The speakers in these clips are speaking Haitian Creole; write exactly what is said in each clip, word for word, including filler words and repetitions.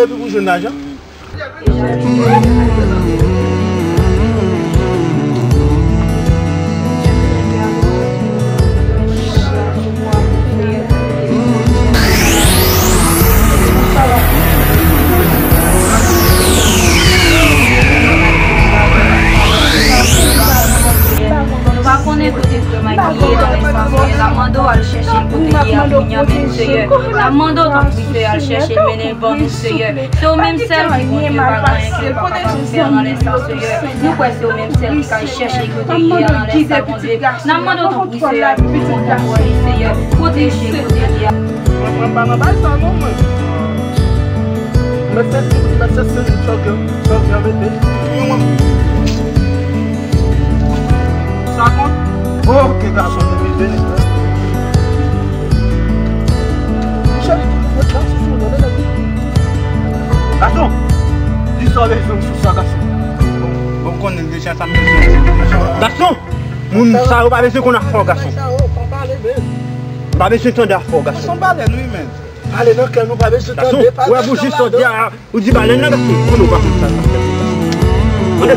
travay epi pou jwenn lajan. Nou pa konnen kote frè Mike ye nan espas kounye a. N ap mande w al chèche l kote l ye a pou n jwenn li, Seyè. N ap mande w tanpri, Seyè, al chèche l, mennen l ban nou, Seyè. Se ou menm sèl ki Bondye, pa gen anyen ki pa kapab fè nan lè sa, Seyè. Nou kwè se ou menm sèl ki ka chèche kote l ye a nan lè sa, Bondye. N ap mande w tanpri, Seyè, pou w pran kontwòl li, Seyè. Pwoteje l kote l ye a. Mwen, mwen pa nan bagay sa non, mwen. Mèt fè ti, mèt fè sezi, chòk, chòk, mete. Sa kont? Ok, gason, depi vini. Michel, mwen ka sou sou nan, nan. Gason, di sa w bezwen sou sa, gason. Bon, bon, konnen deja sa m bezwen. Gason, moun sa yo pa bezwen konn afè w, gason. Pa bezwen tande afè w, gason. Son balèn, wi, men. Pale nan kè nou, pa bezwen tande, pale nan kè nou. Gason, wè bouji sòti a, ou di balèn nan, gason. Konnen w pa konn sa. Tande.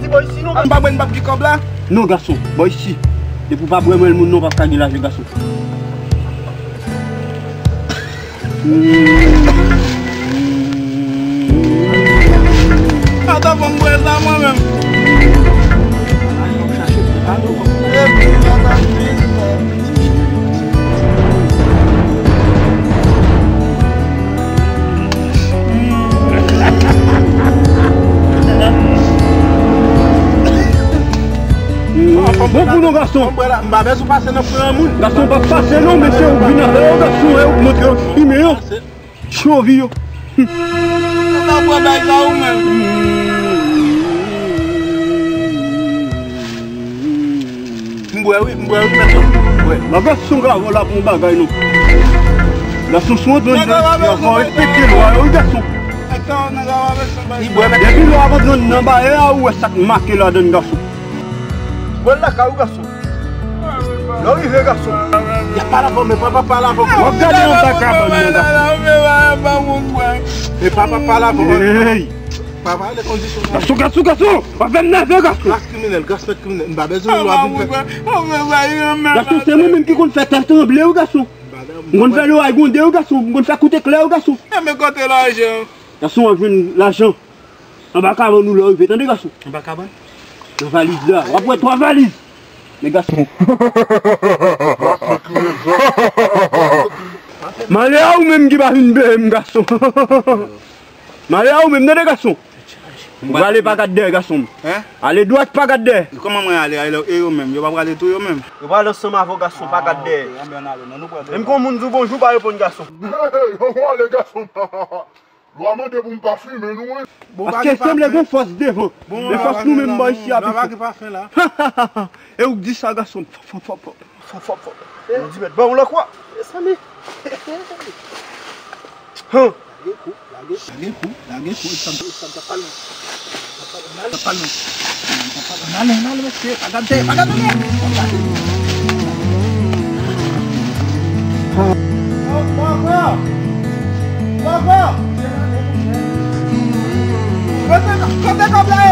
di bò isi non. M pa bwè, m p ap gen kòb la. Non, gason, bò isi. Depi w pa bwè mwen moun non, w p ap ka gen lajan, gason. Ata fò m bwè sa mwen menm. Bon pou nou, gason. M pa bezwen pase nan fren moun. Gason pa pase non, mesye, ou vin avè yo, gason, e ou montre yo imen yo. Chovi yo. Ou ta pran bagay sa ou menm. M bwè wi, m bwè wi, mèt. M bwè. Bagay sou gavò la pou yon bagay non. Gason sou antre nan, fò respekte lwa yo, wi, gason. Depi lwa ap antre nan bayè a, ou wè sa k make ladan, gason. Bwè l lakay ou, gason. Lè w rive, gason. Y ap pale avè w, men papa pale avè w. W ap gade anba kabann nan, gason. Men papa pale avè w. Hey! Papa, lè kondisyon. Gason, gason, gason! W ap fè m nève, gason! Gras kriminèl, gras mèt kriminèl. M pa bezwen lwa vin fè. Gason, se mwen menm ki konn fè tè tranble, wi, gason. M konn fè loray gwonde, wi, gason. M konn fè kout eklè, wi, gason. Enben kote lajan? Gason, w ap jwenn lajan. Anba kabann ou lè w rive, tande, gason. Anba kabann? Nan valiz la. W ap wè twa valiz. Men gason. Male a ou menm ki pa vin beye m, gason. Male a ou menm, tande, gason. Ou prale pa gad dèyè, gason. Hein? Ale dwat, pa gad dèyè. Kòman mwen ale? Ale, e yo menm? Yo pa prale tou, yo menm? Yo prale ansanm avè w, gason, pa gad dèyè. Menm kon moun di w bonjou, pa reponn, gason. Hey, hey, ale, gason. Lwa mande pou m pa fimen nou, wi. Paske sanble gen fòs devan. Men fòs nou menm bò isi a pi fò. E ou k di sa, gason. Fò, fò, fò, fò. Fò, fò, fò. Yon di mèt ban ou lakwa. Mezanmi. Lage kou, lage kou, lage kou. Sa m t ap pale. Sa m t ap pale. N ale, n ale, mesye. Pa gade, pa gade. Kote, kote kòb la ye?